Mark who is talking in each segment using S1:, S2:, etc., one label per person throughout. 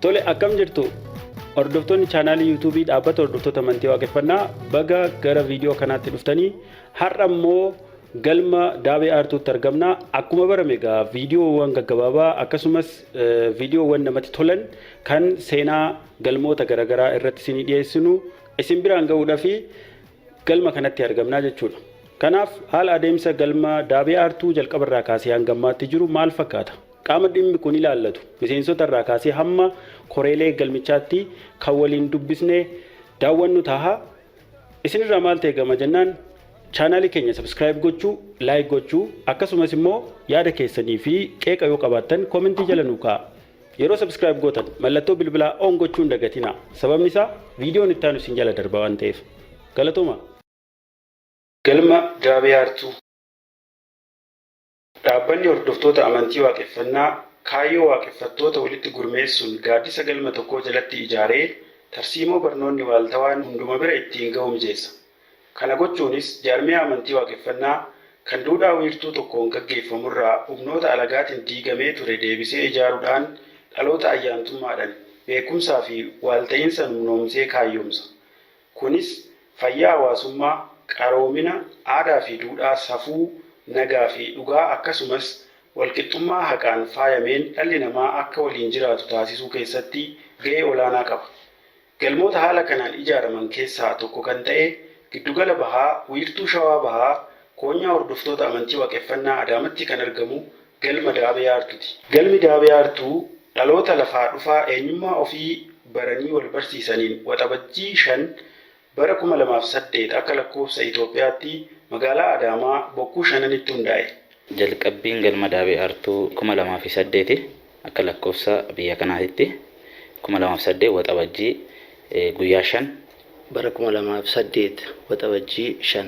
S1: Tole, akkam jirtu hordoftoonni chaanaalii yuutuubii dhaabbata hordoftoota amantii waaqeffannaa? Baga gara viidiyoo kanaatti dhuftanii. Har'a immoo galma Daabee Aartuutti argamna. Akkuma barame egaa viidiyoowwan gaggabaabaa akkasumas viidiyoowwan namatti tolan kan seenaa galmoota garaagaraa irratti isinii dhiyeessinu isin biraan gahuudhaaf galma kanatti argamnaa jechuudha. Kanaaf haala adeemsa galma Daabee Aartuu jalqabarraa kaasee hanga ammaatti jiru maal fakkaata? Qaama dhimmi kun ilaallatu miseensota irraa kaasee hamma koreelee galmichaatti kan waliin dubbisnee daawwannu taha. Isinirraa maaltu eegama jennaan, chaanaalii keenya subscribe gochuu, like gochuu, akkasumas immoo yaada keessanii fi qeeqa yoo qabaattan koomentii jala nuu kaa'a. Yeroo subscribe gootan mallattoo bilbilaa on gochuu hin dagatinaa. Sababni isaa viidiyoon itti aanu isin jala darba waan ta'eef. Galatooma. Galma Daabee Aartuu. Dhaabbanni hordoftoota amantii waaqeffannaa kaayyoo waaqeffattoota walitti gurmeessuun gaaddisa galma tokkoo jalatti ijaaree tarsiimoo barnoonni waaltawaan hunduma bira ittiin gahu mijeessa. Kana gochuunis jaarmiyaa amantii waaqeffannaa kan duudhaa wiirtuu tokkoon gaggeeffamurraa humnoota alagaatiin diigamee ture deebisee ijaaruudhaan dhaloota ayyaantummaadhan, beekumsaa fi waalta'iinsan humnoomsee kaayyoomsa. Kunis fayyaa hawaasummaa, qaroomina, aadaa fi duudhaa, safuu, nagaa fi dhugaa akkasumas walqixxummaa haqaan faayameen dhalli namaa akka waliin jiraatu taasisuu keessatti ga'ee olaanaa qaba. Galmoota haala kanaan ijaaraman keessaa tokko kan ta'e Giddugala Bahaa, Wiirtuu Shawaa Bahaa, Koonyaa Hordoftoota Amantii Waaqeffannaa Adaamatti kan argamu Galma Daabee Aartuti. Galmi Daabee Aartuu dhaloota lafaa dhufaa eenyummaa ofii baranii wal barsiisaniin Waxabajjii 5 bara 2008 akka lakkoofsa Itoophiyaatti magaalaa Adaamaa Bokkuu Shananitti hundaa'e.
S2: Jalqabbiin Galma Daabee Aartuu 2008 akka lakkoofsa biyya kanaatitti, 2008 Waxabajjii guyyaa 5.
S3: Bara 2008 Waxabajjii 5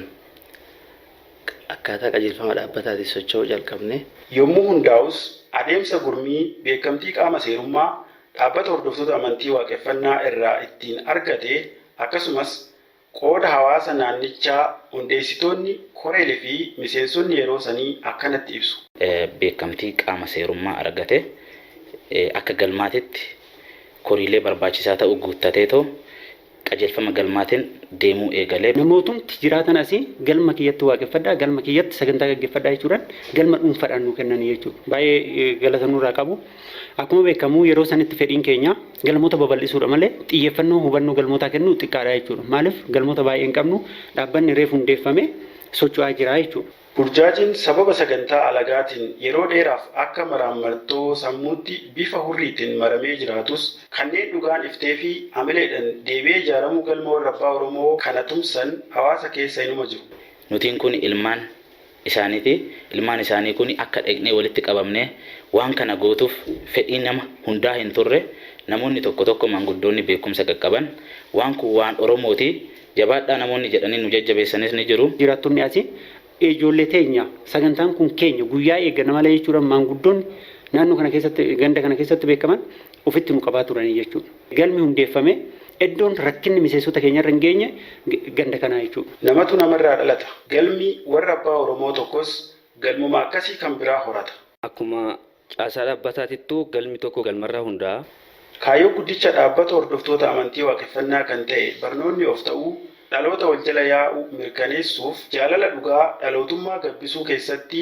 S3: akkaataa qajeelfama dhaabbataatiin socho'uu jalqabne.
S1: Yommuu hundaa'us adeemsa gurmii beekamtii qaama seerummaa Dhaabbata Hordoftoota Amantii Waaqeffannaa irraa ittiin argate akkasumas qooda hawaasa naannichaa hundeessitoonni, koreele fi miseensonni yeroo sanii akkanatti ibsu.
S2: Beekamtii qaama seerummaa argate akka galmaatitti koriilee barbaachisaa ta'u guuttateetoo qajeelfama galmaatiin deemuu eegale.
S4: Namootumti jiraatan asii galma kiyyatti waaqeffadhaa, galma kiyyatti sagantaa gaggeeffadhaa jechuudhaan galma dhuunfaadhaan nuu kennanii jechuudha. Baay'ee galata nurraa qabu. Akkuma beekamu yeroo sanitti fedhiin keenya galmoota babal'isuudha malee xiyyeeffannoo hubannoo galmootaa kennuu xiqqaadha jechuudha. Maaliif galmoota baay'ee hin qabnu, dhaabbanni reefu hundeeffame socho'aa jira jechuudha.
S1: Burjaajiin sababa sagantaa alagaatiin yeroo dheeraaf akka maraammartoo sammuutti bifa hurriitiin maramee jiraatus, kanneen dhugaan ifteefii hamileedhan deebi'ee ijaaramuu galma warra abbaa Oromoo kana tumsan hawaasa keessa inuma jiru.
S2: Nutiin kun ilmaan isaaniiti. Ilmaan isaanii kun akka dhaqnee walitti qabamnee waan kana gootuuf fedhii nama hundaa hin turre. Namoonni tokko tokko, maanguddoonni beekumsa qaqqaban, waan kun waan Oromooti, jabaadhaa namoonni jedhanii nu jajjabeessanis ni jiru.
S4: Jiraattonni asii ijoollee teenya, sagantaan kun keenya, guyyaa eegganna malee jechuudhaan maanguddoonni naannoo kana keessatti, ganda kana keessatti beekaman ofitti nu qabaa turanii jechuudha. Galmi hundeeffame iddoon rakkinni miseensota keenyarra hin geenye ganda kanaa jechuudha.
S1: Namatu namarraa dhalata. Galmi warra abbaa Oromoo tokkos galmuma akkasii kan biraa horata.
S5: Akkuma caasaa dhaabbataatittuu galmi tokko galmarraa hundaa'a.
S1: Kaayyoo guddicha dhaabbata hordoftoota amantii waaqeffannaa kan ta'e barnoonni of ta'uu dhaloota wal jala yaa'u mirkaneessuuf jaalala dhugaa dhalootummaa gabbisuu keessatti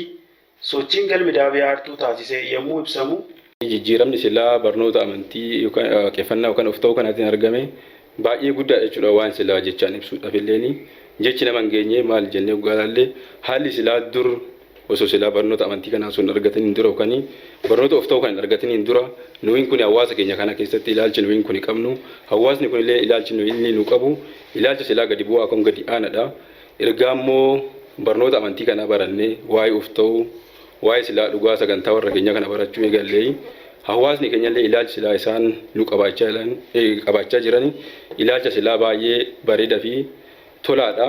S1: sochiin galmi Daabee Aartuu taasise yommuu ibsamu.
S6: Jijjiiramni silaa barnoota amantii yookaan waaqeffannaa yookaan of ta'uu kanaatiin argame baay'ee guddaadha jechuudha. Waan silaa jechaan ibsuudhaaf illeen jechi nama hin geenye maal jennee hoggaa ilaalle, haalli silaa dur osoo silaa barnoota amantii kanaa osoo hin argatiniin dura yookaan barnoota of ta'uu kan hin argatiniin dura nuyin kun hawaasa keenya kana keessatti ilaalchi nuyin kun qabnu, hawaasni kun illee ilaalchi inni nu qabu ilaalcha silaa gadi bu'aa kan gadi aanaadha. Ergaa immoo barnoota amantii kanaa barannee waa'ee of ta'uu, waa'ee silaa dhugaa sagantaa warra keenyaa kana barachuu eegallee, hawaasni keenyallee ilaalchi silaa isaan nu qabaachaa jiran ilaalcha silaa baay'ee bareedaa fi tolaadha.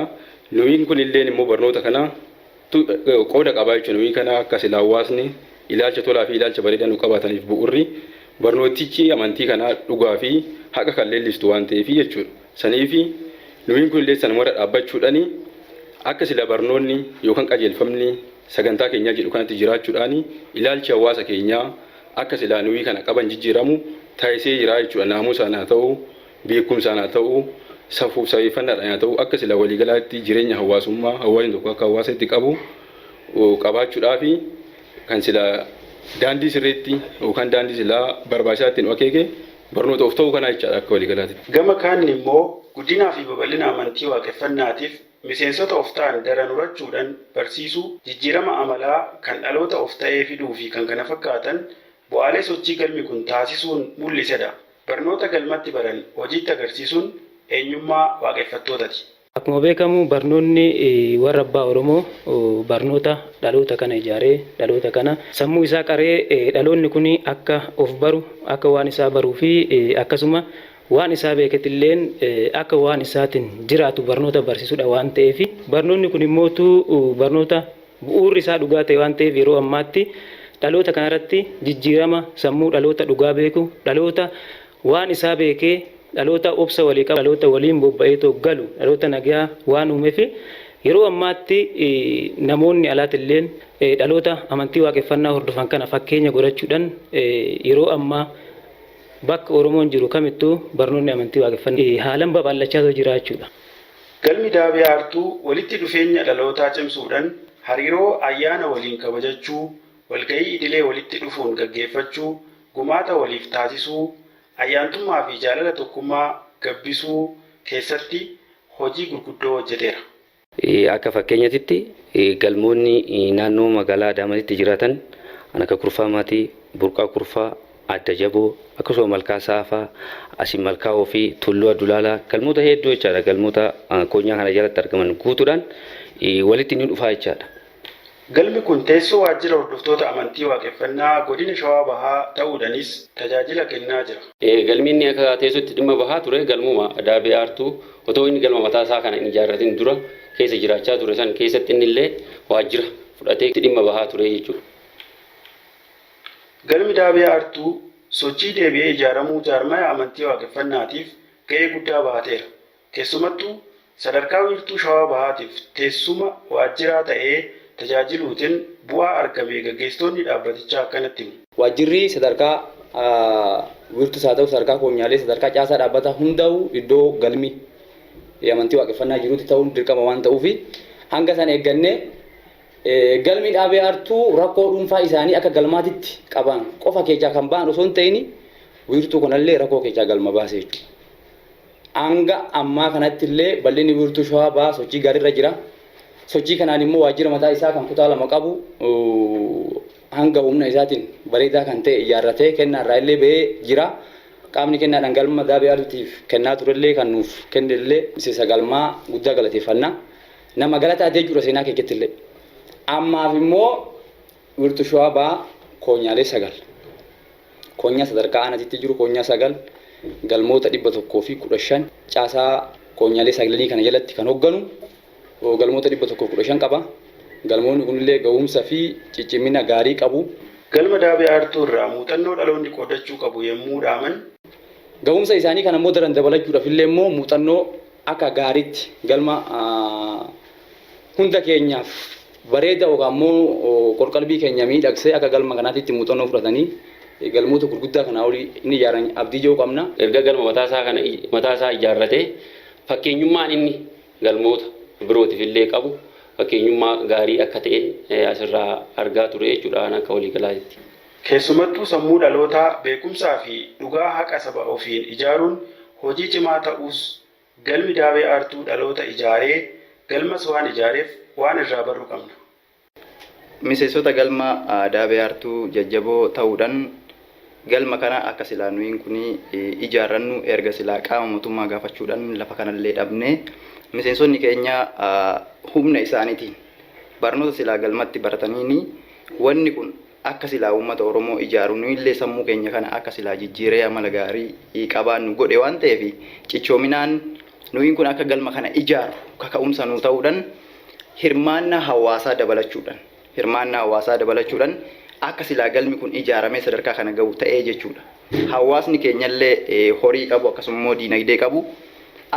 S6: Nuyin kun illeen immoo barnoota kana qooda qabaa jechuudha. Nuyi kana akka silaa hawaasni ilaalcha tolaa fi ilaalcha bareedaa nu qabaataniif bu'urri barnootichi amantii kanaa dhugaa fi haqa kan leellistu waan ta'eef jechuudha. Saniifi nuyin kun illee sanumarra dhaabbachuudhaani akka sila barnoonni yookaan qajeelfamni sagantaa keenyaa jedhu kanatti jiraachuudhaani ilaalchi hawaasa keenyaa akka silaa nuyi kana qaban jijjiiramu taasisee jira jechuudha. Naamusaan haa ta'u, beekumsaan haa ta'u, safuuf safeeffannaadhaan haa ta'u, akka sila waliigalaatti jireenya hawaasummaa hawaasni tokko akka hawaasatti qabu qabaachuudhaafi kan sila daandii sirriitti yookaan daandii silaa barbaachisaa ittiin akeeke barnoota of ta'uu kanaa jechaadha akka waliigalaatti.
S1: Gama kaaniin immoo guddinaa fi babal'ina amantii waaqeffannaatiif miseensota of ta'an daran horachuudhaan barsiisuu, jijjiirama amalaa kan dhaloota of ta'ee fiduu fi kan kana fakkaatan bu'aalee sochii galmi kun taasisuun mul'isedha. Barnoota galmatti baran hojiitti agarsiisuun eenyummaa waaqeffattootaati.
S7: Akkuma beekamu barnoonni warra abbaa Oromoo barnoota dhaloota kana ijaaree dhaloota kana sammuu isaa qaree dhaloonni kun akka of baru, akka waan isaa baruu fi akkasuma waan isaa beeketilleen akka waan isaatiin jiraatu barnoota barsiisudha waan ta'eef, barnoonni kun immootu barnoota bu'uurri isaa dhugaa ta'e waan ta'eef, yeroo ammaatti dhaloota kanarratti jijjiirama sammuu dhaloota dhugaa beeku, dhaloota waan isaa beekee, dhaloota obsa walii qabu, dhaloota waliin bobba'eetoo galu, dhaloota nagaa waan uumeef, yeroo ammaatti namoonni alaatilleen dhaloota amantii waaqeffannaa hordofan kana fakkeenya godhachuudhaan yeroo ammaa bakka Oromoon jiru kamittuu barnoonni amantii waaqeffannaa haalan babal'achaa jira jechuudha.
S1: Galmi Daabee Aartuu walitti dhufeenya dhalootaa cimsuudhaan hariiroo ayyaana waliin kabajachuu, walgahii idilee walitti dhufuun gaggeeffachuu, gumaata waliif taasisuu, ayyaantummaa fi jaalala tokkummaa gabbisuu keessatti hojii gurguddoo hojjeteera.
S5: Akka fakkeenyatitti galmoonni naannoo magaalaa Adaamaatti jiraatan kan akka Kurfaa Maatii, Burqaa Kurfaa, Adda Jaboo, akkasuma Malkaa Saafaa, Asii Malkaa Ofii, Tulluu Adulaalaa, galmoota hedduu jechaadha. Galmoota koonyaa kana jalatti argaman guutuudhaan walitti ni dhufaa jechaadha.
S1: Galmi kun teessoo waajjira hordoftoota amantii waaqeffannaa godina Shawaa Bahaa ta'uudhaanis tajaajila kennaa jira.
S8: Galmi inni akka teessootti dhimma bahaa ture galmuma Daabee Aartuu otoo inni galma mataa isaa kana hin ijaarratin dura keessa jiraachaa ture san keessatti inni illee waajjira fudhatee dhimma bahaa ture jechuudha.
S1: Galmi Daabee Aartuu sochii deebi'ee ijaaramuu jaarmaya amantii waaqeffannaatiif ga'ee guddaa bahateera. Keessumattuu sadarkaa wiirtuu Shawaa Bahaatiif teessuma waajjiraa ta'ee tajaajiluutiin bu'aa argame gaggeessitoonni dhaabbatichaa akkanatti himu.
S9: Waajjirri sadarkaa wiirtuus haa ta'u, sadarkaa koonyaalee, sadarkaa caasaa dhaabbataa hundaa'u iddoo galmi amantii waaqeffannaa jirutti ta'uun dirqama waan ta'uufi hanga san eeggannee galmi Dhaabee Aartuu rakkoo dhuunfaa isaanii akka galmaatitti qaban qofa keessaa kan ba'an osoo hin ta'in wiirtuu kanallee rakkoo keessaa galma baase jechuudha. Hanga ammaa kanatti illee bal'inni wiirtuu Shawaa Bahaa sochii gaariirra jira. Sochii kanaan immoo waajjira mataa isaa kan kutaa 2 qabu hanga humna isaatiin bareedaa kan ta'e ijaarratee kennaarraa illee ba'ee jira. Qaamni kennaadhaan galma Daabee Aartuutiif kennaa turellee kan nuuf kennellee miseensa galmaa guddaa galateeffanna. Nama galataa jechuudha seenaa keessatti illee. Ammaaf immoo wiirtuu Shawaa Bahaa koonyaalee 9. Koonyaa sadarkaa aanaatitti jiru koonyaa 9, galmoota 115, caasaa koonyaalee 9 kana jalatti kan hoogganu galmoota 115 qaba. Galmoonni kunillee ga'umsa fi ciccimina gaarii qabu.
S1: Galma Daabee Aartuu irraa muuxannoo dhaloonni qoodachuu qabu yommuu dhaaman.
S9: Ga'umsa isaanii kana immoo daran dabalachuudhaaf illee immoo muuxannoo akka gaariitti galma hunda keenyaaf bareeda yookaan immoo qorqalbii keenya miidhagsee akka galma kanaatitti muuxannoo fudhatanii galmoota gurguddaa kanaa olii inni ijaaran abdii jiru qabna.
S8: Erga galma mataasaa kana mataasaa ijaarratee fakkeenyummaan inni galmoota birootiif illee qabu fakkeenyummaa gaarii akka ta'e asirraa argaa ture jechuudha akka waliigalaatti.
S1: Keessumattuu sammuu dhalootaa beekumsaa fi dhugaa haqa saba ofiin ijaaruun hojii cimaa ta'us galmi Daabee Aartuu dhaloota ijaaree galmas waan ijaareef waan irraa barru qabna.
S10: Miseensota galma Daabee Aartuu jajjaboo ta'uudhaan galma kana akka silaa nuyin kun ijaarrannu erga silaa qaama mootummaa gaafachuudhaan lafa kanallee dhabnee miseensonni keenya humna isaaniitiin barnoota silaa galmatti barataniini wanni kun akka silaa uummata Oromoo ijaaru nuyillee sammuu keenya kana akka silaa jijjiiree amala gaarii qabaannu godhe waan ta'eef cichoominaan nuyin kun akka galma kana ijaaru kaka'umsa nuu ta'uudhaan hirmaannaa hawaasaa dabalachuudhaan akka silaa galmi kun ijaaramee sadarkaa kana gahu ta'ee jechuudha. Hawaasni keenyallee horii qabu akkasuma immoo diinagdee qabu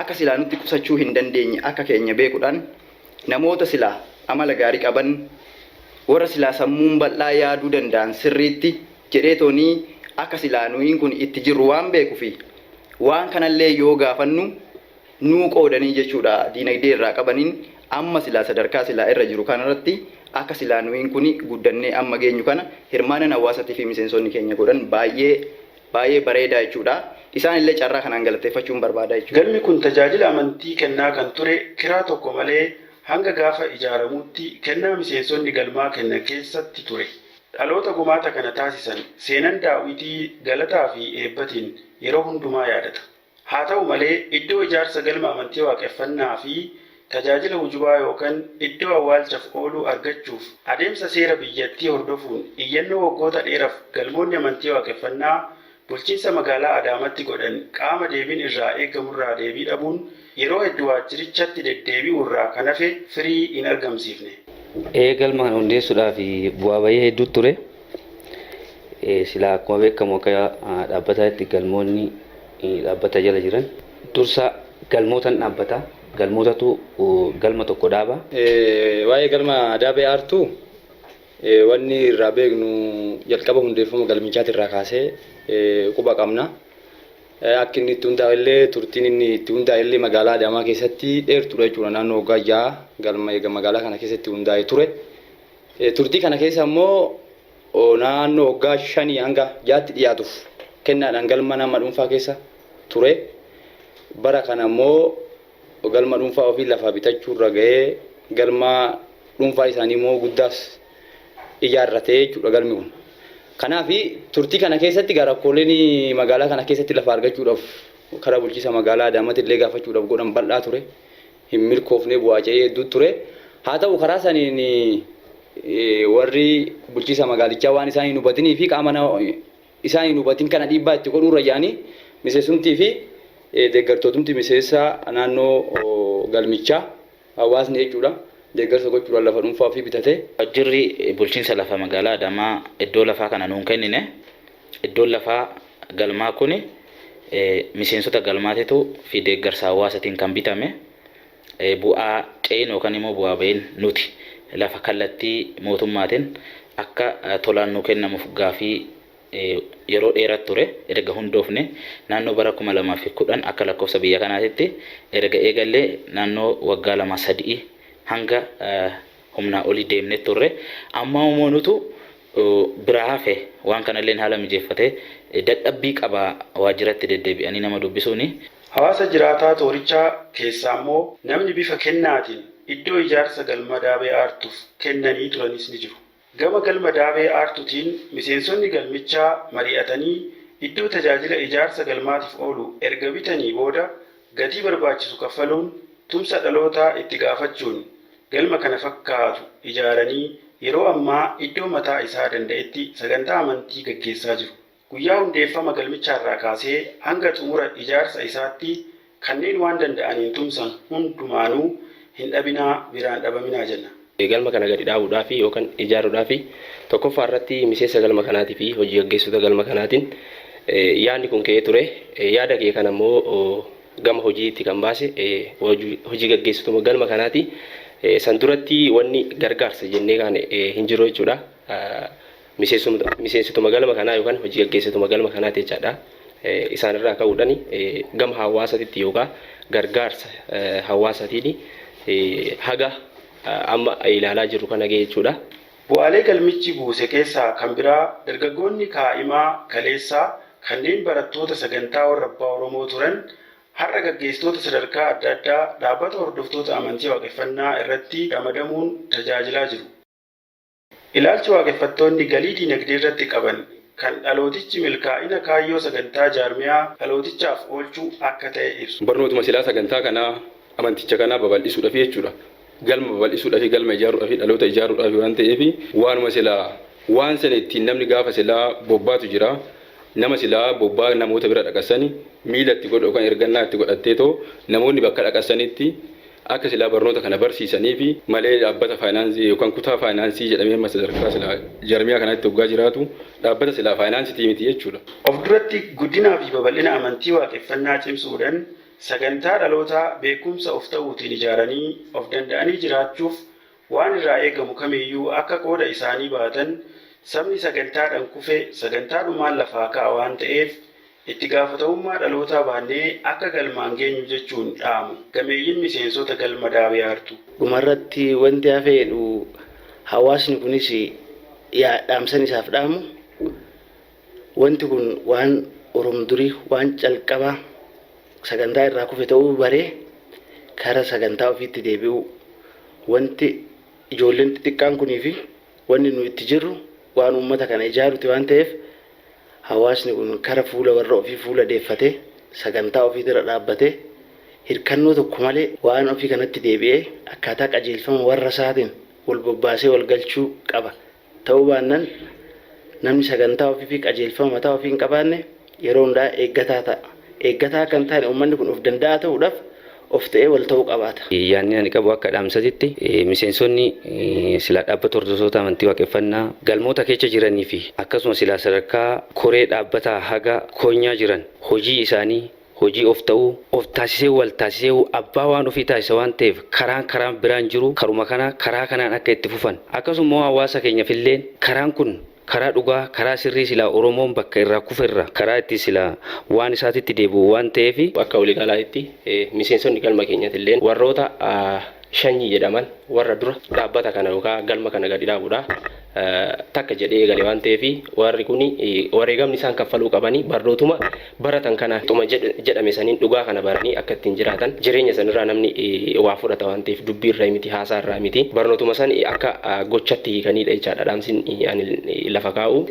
S10: akka silaa nutti qusachuu hin dandeenye akka keenya beekuudhaan namoota silaa amala gaarii qaban warra silaa sammuun bal'aa yaaduu danda'an sirriitti jedhee toonii Akka silaa nuyiin kun itti jirru waan beekufi waan kanallee yoo gaafannu nuu qoodanii jechuudha. Diinagdee irraa qabaniin amma silaa sadarkaa silaa irra jiru kanarratti akka silaa nuyiin kun guddannee amma geenyu kana hirmaannaan hawaasatii fi miseensonni keenya godhan baay'ee baay'ee bareedaa jechuudha. Isaan illee carraa kanaan galateeffachuun barbaada jechuudha.
S1: Galmi kun tajaajila amantii kennaa kan ture kiraa tokko malee hanga gaafa ijaaramuutti kennaa miseensonni galmaa kennan keessatti ture. Dhaloota gumaata kana taasisan seenan daawwitii galataa fi eebbatiin yeroo hundumaa yaadata. Haa ta'u malee, iddoo ijaarsa galma amantii waaqeffannaa fi tajaajila hujubaa yookaan iddoo awwaalchaaf ooluu argachuuf adeemsa seera biyyattii hordofuun iyyannoo waggoota dheeraaf galmoonni amantii waaqeffannaa bulchiinsa magaalaa Adaamaatti godhan qaama deebiin irraa eegamurraa deebii dhabuun yeroo hedduu waajjirichatti deddeebi'uurraa kan hafe firii hin argamsiifne.
S5: Galma kana hundeessuudhaaf bu'aa bahii hedduu ture. Silaa akkuma beekamu akka dhaabbataatti galmoonni dhaabbata jala jiran dursa galmootan dhaabbata. Galmootatu galma tokko dhaaba.
S9: Waa'ee galma Daabee Aartuu wanni irraa beeknu jalqaba hundeeffama galmichaati irraa kaasee quba qabna. Akka inni itti hundaa'e illee, turtiin inni itti hundaa'e illee magaalaa Adaamaa keessatti dheertuudha jechuudha. Naannoo waggaa 6 galma eega magaalaa kana keessatti hundaa'e ture. Turtii kana keessa immoo naannoo waggaa 5 hanga 6tti dhiyaatuuf kennaadhaan galma nama dhuunfaa keessa ture. Bara kana immoo galma dhuunfaa ofii lafaa bitachuurra ga'ee galma dhuunfaa isaanii immoo guddaas ijaarratee jechuudha galmi kun. Kanaaf turtii kana keessatti rakkooleen magaalaa kana keessatti lafa argachuudhaaf karaa bulchiinsa magaalaa Adaamaatti illee gaafachuudhaaf godhan bal'aa ture. Hin milkoofne, bu'aa ce'ee hedduu ture. Haa ta'u, karaa saniin warri bulchiinsa magaalichaa waan isaan hin hubatinii fi qaama isaan hin hubatin kana dhiibbaa itti godhuurra yaanii miseensumtii fi deeggartootumti miseensa naannoo galmichaa, hawaasni jechuudha, deeggarsa gochuudhaan lafa dhuunfaa ofii bitatee.
S2: Waajjirri bulchiinsa lafa magaalaa Adaamaa iddoo lafaa kana nuun kennine. Iddoon lafaa galmaa kuni miseensota galmaatitu fi deeggarsa hawaasatiin kan bitame. Bu'aa ce'in yookaan immoo bu'aa ba'iin nuti lafa kallattii mootummaatiin akka tolaan nuu kennamuuf gaafii yeroo dheeraa ture. Erga hundoofne naannoo bara 2010 akka lakkoofsa biyya kanaatitti erga eegallee naannoo waggaa 2 3 hanga humnaa olii deemnee turre. Amma immoo nutu biraa hafe. Waan kanallee haala mijeeffatee dadhabbii qaba waajjiratti deddeebi'anii nama dubbisuuni.
S1: Hawaasa jiraataa toorichaa keessaa immoo namni bifa kennaatiin iddoo ijaarsa galma Daabee Aartuuf kennanii turanis ni jiru. Gama galma Daabee Aartuutiin miseensonni galmichaa mari'atanii iddoo tajaajila ijaarsa galmaatiif oolu erga bitanii booda gatii barbaachisu kaffaluun tumsa dhalootaa itti gaafachuun galma kana fakkaatu ijaaranii yeroo ammaa iddoo mataa isaa danda'etti sagantaa amantii gaggeessaa jiru. Guyyaa hundeeffama galmichaarraa kaasee hanga xumura ijaarsa isaatti kanneen waan danda'aniin tumsan hundumaanuu hin dhabinaa, biraan dhabaminaa jenna.
S11: Galma kana gadi dhaabuudhaaf yookaan ijaaruudhaaf tokkoffaa irratti miseensa galma kanaatii fi hojii gaggeessitoota galma kanaatiin yaadni kun ka'ee ture. Yaada kee kana immoo gama hojiitti kan baase hojii gaggeessituma galma kanaati. San duratti wanni gargaarsa jennee kaane hin jiru jechuudha. Miseensituma galma kanaa yookaan hojii gaggeessituma galma kanaati jechaadha. Isaanirraa ka'uudhaan gama hawaasaatitti yookaan gargaarsa hawaasaatiin haga amma ilaalaa jirru kana ga'e jechuudha.
S1: Bu'aalee galmichi buuse keessaa kan biraa dargaggoonni kaa'imaa kaleessaa kanneen barattoota sagantaa warra abbaa Oromoo turan har'a gaggeessitoota sadarkaa adda addaa dhaabbata hordoftoota amantii waaqeffannaa irratti ramadamuun tajaajilaa jiru. Ilaalchi waaqeffattoonni galii diinagdee irratti qaban kan dhalootichi milkaa'ina kaayyoo sagantaa jaarmiyaa dhalootichaaf oolchuu akka ta'e ibsu.
S6: Barnootuma silaa sagantaa kanaa amanticha kanaa babal'isuudhaaf jechuudha. Galma babal'isuudhaaf, galma ijaaruudhaaf, dhaloota ijaaruudhaaf waan ta'eef, waanuma silaa waan sana ittiin namni gaafa silaa bobbaatu jira. Nama silaa bobbaa namoota bira dhaqasani miila itti godhu yookaan ergannaa itti godhattee too namoonni bakka dhaqasanitti akka silaa barnoota kana barsiisanii fi malee dhaabbata faayinaansii yookaan kutaa faayinaansii jedhamee amma sadarkaa silaa jarmiyaa kanatti hoggaa jiraatu dhaabbata silaa faayinaansiitii miti jechuudha.
S1: Of duratti guddinaa fi babal'ina amantii waaqeffannaa cimsuudhaan sagantaa dhalootaa beekumsa of ta'uutiin ijaaranii of danda'anii jiraachuuf waan irraa eegamu kamiyyuu akka qooda isaanii baatan Sabni sagantaadhaan kufe sagantaadhumaan lafaa ka'a waan ta'eef itti gaafatamummaa dhalootaa baannee akka galmaan geenyu jechuun dhaamu gameeyyiin miseensota galma Daabee Aartuu.
S3: Dhumarratti wanti hafeedhu, hawaasni kunis dhaamsan isaaf dhaamu, wanti kun waan Oromdurii, waan calqabaa sagantaa irraa kufe ta'uu baree kara sagantaa ofiitti deebi'u. Wanti ijoolleen xixiqqaan kunii fi wanni nu itti jirru waan uummata kana ijaaruti waan ta'eef, hawaasni kun kara fuula warra ofii fuula deeffatee, sagantaa ofiitirra dhaabbatee, hirkannoo tokko malee waan ofii kanatti deebi'ee akkaataa qajeelfama warra isaatiin wal bobbaasee wal galchuu qaba. Ta'uu baannaan namni sagantaa ofii fi qajeelfama mataa ofii hin qabaanne yeroo hundaa eeggataa ta'a. Eeggataa akka hin taane uummanni kun of danda'a ta'uudhaaf of ta'ee wal ta'uu qabaata.
S5: Yaadni ani qabu akka dhaamsatitti, miseensonni silaa dhaabbata hordoftoota amantii waaqeffannaa galmoota keessa jiranii fi akkasuma silaa sadarkaa koree dhaabbataa haga koonyaa jiran, hojii isaanii hojii of ta'uu, of taasisee, wal taasisee, abbaa waan ofii taasisa waan ta'eef, karaan biraan jiru karuma kana, karaa kanaan akka itti fufan, akkasuma hawaasa keenyaaf illee karaan kun karaa dhugaa, karaa sirrii silaa Oromoon bakka irraa kuferra karaa itti silaa waan isaatitti deebi'u waan ta'eef.
S11: Akka waliigalaatti miseensonni galma keenyatillee warroota shanyii jedhaman, warra dura dhaabbata kana yookaan galma kana gadi dhaabuudha takka jedhee eegale waan ta'eef, warri kun wareegamni isaan kaffaluu qabanii barnootuma baratan kana xuma jedhame saniin dhugaa kana baranii akka ittiin jiraatan, jireenya sanirraa namni waa fudhata waan ta'eef, dubbii irraa miti, haasaa irraa miti, barnootuma san akka gochatti hiikanidha jechaadha dhaamsin ani lafa kaa'u.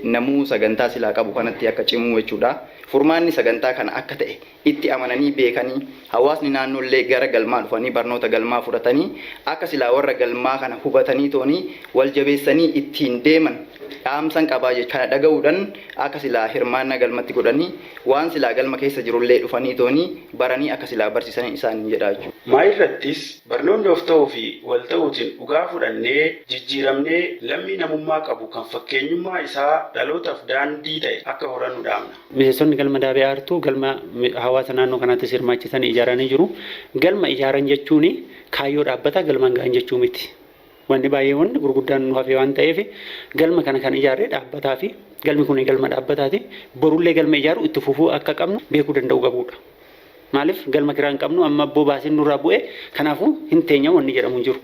S10: Namuu sagantaa silaa qabu kanatti akka cimuu jechuudha. Furmaanni sagantaa kana akka ta'e itti amananii beekanii, hawaasni naannoollee gara galmaa dhufanii barnoota galmaa fudhatanii, akka silaa warra galmaa kana hubatanii toonii wal jabeessanii ittiin deeman dhaamsan qabaa jechuudha. Kana dhaga'uudhaan akka silaa hirmaannaa galmatti godhanii, waan silaa galma keessa jirullee dhufanii toonii baranii akka silaa barsiisanii isaan jedha jechuudha.
S1: Maayirrattis barnoonni of ta'uu fi wal ta'uutiin dhugaa fudhannee jijjiiramnee lammii namummaa qabu kan fakkeenyummaa isaa dhalootaaf daandii ta'e akka horannu dhaamna.
S4: Miseensonni galma Daabee Aartuu galma hawaasa naannoo kanaattis hirmaachisanii ijaaranii jiru. Galma ijaaran jechuun kaayyoo dhaabbataa galmaan gahan jechuu miti. Wanni baay'ee, wanni gurguddaan nu hafe waan ta'eef, galma kana kan ijaarre dhaabbataa fi galmi kun galma dhaabbataati. Borullee galma ijaaru itti fufuu akka qabnu beekuu danda'u qabudha. Maaliif galma kiraa hin qabnu, amma abboo baasiin nurraa bu'e, kanaafuu hin teenya wanni jedhamu hin jiru.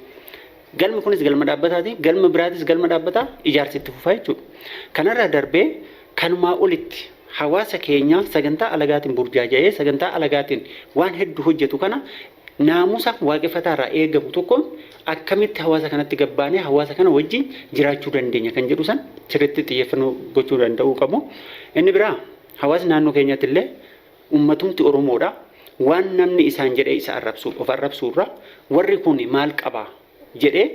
S4: Galmi kunis galma dhaabbataati. Galma biraatis galma dhaabbataa ijaarsi itti fufaa jechuudha. Kanarraa darbee kanumaa olitti hawaasa keenya sagantaa alagaatiin burjaaja'ee, sagantaa alagaatiin waan hedduu hojjetu kana, naamusa waaqeffataarraa eegamu tokkoon akkamitti hawaasa kanatti gabbaanee hawaasa kana wajjin jiraachuu dandeenya kan jedhu san sirriitti xiyyeeffannoo gochuu danda'uu qabu. Inni biraa hawaasni naannoo keenyatti illee uummatumti Oromoodha. Waan namni isaan jedhee isa arrabsu of arrabsuurra, warri kun maal qabaa jedhee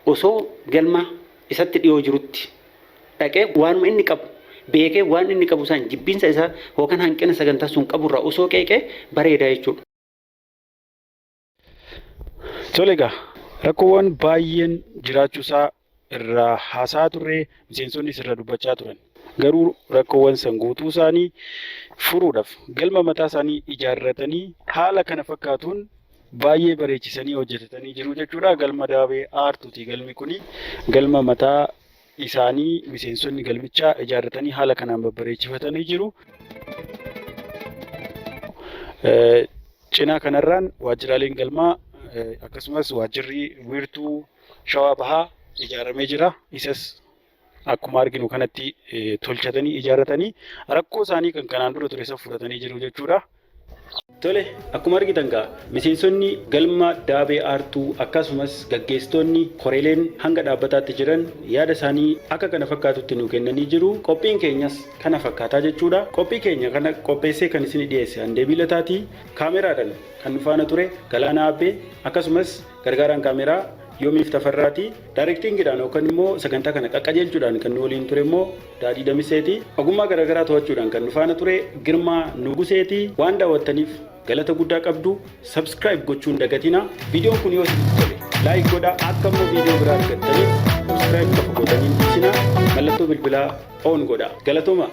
S4: osoo galma isatti dhiyoo jirutti dhaqee, waanuma inni qabu beekee, waan inni qabu san jibbiinsa isaa yookaan hanqina sagantaa sun qaburraa osoo qeeqee bareeda jechuudha.
S1: Tole egaa, rakkoowwan baay'een jiraachuusaa irraa haasaa turre, miseensonnis irra dubbachaa turan. Garuu rakkoowwan san guutuu isaanii furuudhaaf galma mataa isaanii ijaarratanii haala kana fakkaatuun baay'ee bareechisanii hojjetatanii jiru jechuudha. Galma Daabee Aartuuti galmi kuni, galma mataa isaanii miseensonni galmichaa ijaarratanii haala kanaan babbareechifatanii jiru. Cinaa kanarraan waajjiraaleen galmaa akkasumas waajjirri wiirtuu Shawaa Bahaa ijaaramee jira. Isas akkuma arginu kanatti tolchatanii ijaarratanii rakkoo isaanii kan kanaan dura ture isa fudhatanii jiru jechuudha. Tole, akkuma argitan gaa miseensonni galma Daabee Aartuu akkasumas gaggeessitoonni koreeleen hanga dhaabbataatti jiran yaada isaanii akka kana fakkaatutti nu kennanii jiru. Qophiin keenyas kana fakkaataa jechuudha. Qophii keenya kana qopheessee kan isin dhiyeesse Handeebii Lataatii, kaameraadhaan kan nu faana ture Galaanaa Abbee, akkasumas gargaaraan kaameraa Yoomiif Tafarraati. Directingiidhaan yookaan immoo sagantaa kana qaqqajeelchuudhaan kan nu waliin ture immoo Daadhii Damiseeti. Ogummaa garaagaraa to'achuudhaan kan nu faana ture Girmaa Nuguseeti. Waan daawwattaniif galata guddaa qabdu. Subscribe gochuun dagatina. Viidiyoon kun yoo isinitti tole like godhaa. Akka immoo viidiyoo biraa argattaniif subscribe qofa gootanii hin dhiisina. Mallattoo bilbilaa on godhaa. Galatooma.